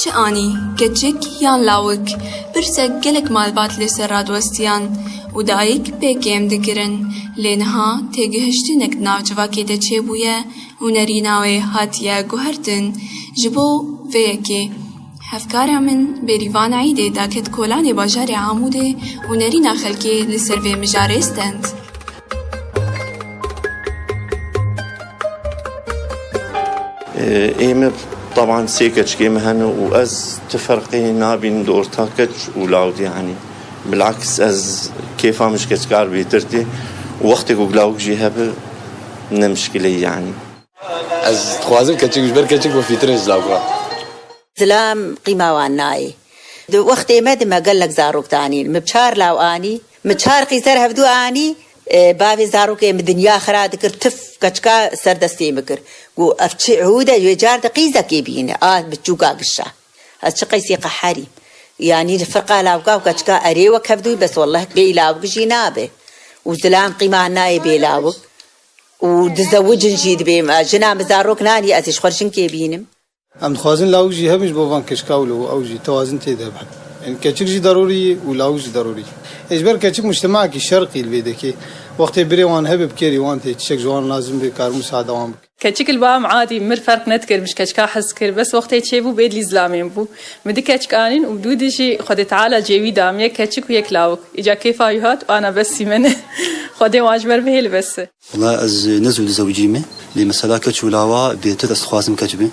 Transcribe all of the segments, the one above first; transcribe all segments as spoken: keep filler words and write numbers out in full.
Çi anî, keçik yan lawik? Pirsek gelek malbat li ser radiwestiyan û dayik pê kêm dikirin. Lê niha têgihiştinek di nav civakê de çêbûye û nerîna wê hatiye guhertin. Ji bo vê yekê hevkara min Bêrîvan Eîdê daket kolanê bajarê Amûdê û nerîna xelkê li ser vê mijarê stend. Ê me, teban sê keçikê me hene û ez ti ferqê nabînim di orta keç û lawikê, yanî bilaks ez kêfa min ji keçikar bêtir tê û wextê ku lawik jî hebe ne mişkileyî, yanî. Ez dixwazim keçik, ji ber keçik bifîtirin ji lawika. Zilam qîma wan nayê. Di wextê me de me gelek zarok danîn. Min çar law anî, min çar qîzer hevdû anî. E, bavê zarokê min dinya xira dikir, tif keçika ser destê min kir. Got, "Ev çi ew de, wê car de qîzekê bîne, a biçûka gişa." Ez çi qeysî qeherîm. Yanî li firqa lawika û keçika erê wek hevdû, bes welleh bê lawik jî nabe. Û zilam qîma nayê bê lawik. Û dizewicin jî dibêm. Jina min zarok nanî, ez ê ji xwe jinkê bînim. Em dixwazin lawik jî hebin ji bo van keçika wilo û ew jî tewazin tê de hebe. Yanî keçik jî derorî ye û lawik jî derorî ye. Ê ji ber keçik mujtemekî şerqî li vê dekê. Wextê birê wan hebe bi kêrî wan tê, tiştek ji wan lazim bê, kar musade wan bike. Keçik li ba em adî mir ferq nedikir, min ji keçika hez kir. Bes wextê çêbû bê dilî zilamên bû. Min du keçik anîn û dû dî jî Xwedê Teala cêwî da min yek keçik û yek lawik. Îca kêfa wî hat û ana besî min. Xwedê wan ji ber bihêle bes e. Wela ez ne zû dizewicîme, lê mesela keç û lawa bêtir ez dixwazim keç be.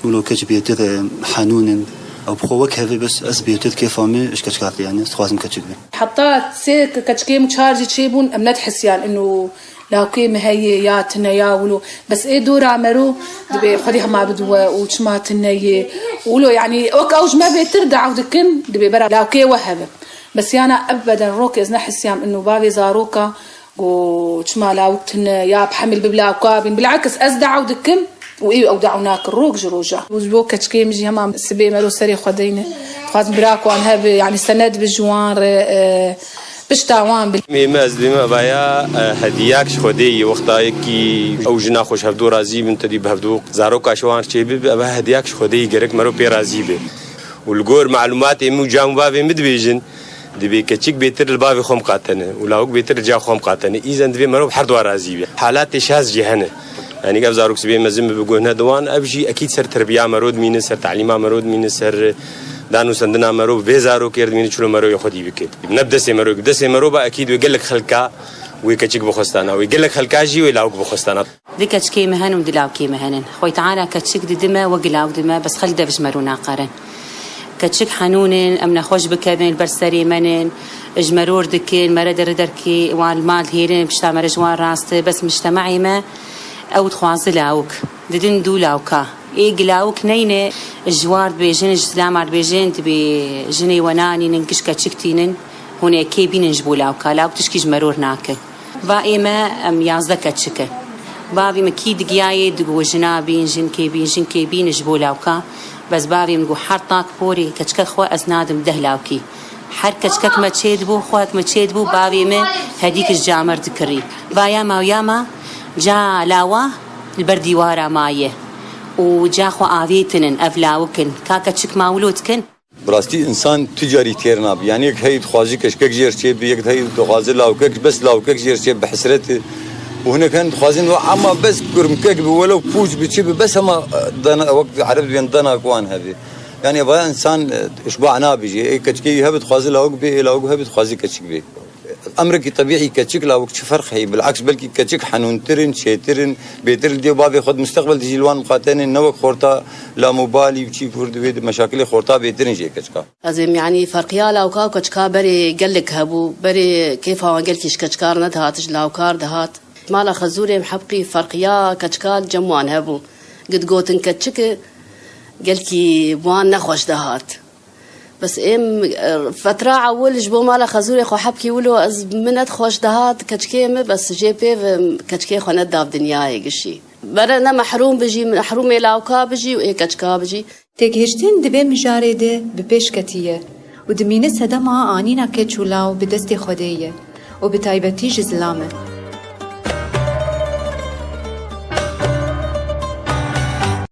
Wilo keç bêtir, e, henûn in. Ew bi xwe wek hev e, bes ez bêtir kêfa min ji keçikar tê, yanî ez dixwazim keçik be. Heta sê ke-, keçikê min çar jî çêbûn, em nedihisiyan ino lawkê min heye ya tune ya wilo. Bes ê dora mero dibê Xwedê hema bidiwe û çima tune ye. Wilo, yanî wek ew ji me bêtir daw dikin, dibê bera lawkê we hebe. Bes yana ebeden rokê ez nehisiyam ino bavê zaroka Got, çima lawik tune, ya bi hemil bi lawika bin. Bilakis ez daw dikim û ê ew daw nakin rok ji roja. Û ji bo keçikê min jî hema sibê mero serê xwe deyne. Dixwazim bira ku an hebe, yanî sened bi ji wan re, e, pişta wan bi. Ê me ez dibêjim eva ya, e, hediyak ji Xwedê ye. Wexta yekî ew jina xwe ji hevdû razî bin, tedî bi hevdû zaroka ji wan çê bibe, eva hediyak ji Xwedê ye, gerek mero pê razî be. Û li gor malûmatê min û cam û bavê min dibêjin, Dibê keçik bêtir li bavê xwe miqate ne û lawik bêtir li ca xwe miqate ne. Îzen divê mero bi her dua razî be. Halatê şaz jî hene. Yanî ev zarok sibê mezin bibe guh nede wan, ev jî ekîd ser terbiya mero dimîne, ser talîma mero dimîne, ser dan û sendina mero, vê zarokê dimîne çilo mero yê xwedî bike. Ne bi destê mero, bi destê mero ba ekîd wê gelek xelka wê keçik bixwestana, wê gelek xelka jî wê lawik bixwestana. Di keçikê me hene û di lawkê me hene. Xwey Teala keçik didi me, wek law di me, bes xelk dev ji me rû naqerin. Keçik henûn in, em nexweş bikevin, li ber serê me nin, ji me ror dikin, me re deri derkî wan li mal dihêlin, pişta me re ji wan rast e, bes mujtema'ê me ew dixwaze lawik. Didin dû lawka. Ê gi lawik neyne, ji war dibêjin, ji zilamar dibêjin, dibê jinê we nanînin, giş keçik tînin. Hûn ê kê bînin ji bo lawka? Lawk tişkî ji meror nake. Va ê me em yazdeh keçik in. Bavê min kî digiyayê digo jina bîn, jinkê bîn, jinkê bîn ji bo lawka. Bes bavê min got her tak porê keçikek xwe ez nadim deh lawkî. Her keçikek me çêdibû, xwehek me çêdibû, bavê min hedîk ji camir dikirî. Va ya ma, ya ma, ca lawa li ber dîwara maye. Û ca xwe avêtinin, ev lawik in. Ka keçik ma wilo dikin? Bi rastî însan tu carî têr nabe. Yanî yek hey dixwazî keçikek jêr çê bi, yek hey dixwazî lawkek, bes lawkek jêr çê bi hesret. Û hinek hen dixwazin we ama bes kurmkek bi, welew pûç bi, çi bi, bes hema, e, dana, wek ereb dibên dana ku wan hebe. Yanî vaya însan, e, işba nabe jî. Ê keçikê wî hebe dixwazî lawik bê, ê lawik hebe dixwazî keçik bê. Emrekî tebîî keçik lawik çi ferq heye? Bilaks belkî keçik henûntir in, çêtir in, bêtir li dê û bavê xwe di musteqbel de jî li wan miqate ne, ne wek xorta lamûbalî û çî ku divê di meşakilê xorta bêtir in jê keçika. Ez êm, yanî ferqiya lawika û keçika berê gelek hebû. Berê kêfa wan gelkî ji keçikar nedihat, ji lawikar dihat. Mala Xezûrê em hebqî ferqiya keçika li cem wan hebû. Gid gotin keçik, gelkî wan nexweş dihat. Bes êm, e, fetra ewil ji bo mala Xezûrê xwe hebkî wilo ez min net xweş dihat keçikê min, bes jê pê ve keçikê xwe nedidav dinyayê gişî. Bere ne mehrûm bijî, mehrûmê lawka bijî û ê keçika bijî. Têgihiştin di vê mijarê de bi pêş ketiye û dimîne sedema anîna keç û law bi destê Xwedê ye û bi taybetî ji zilam e.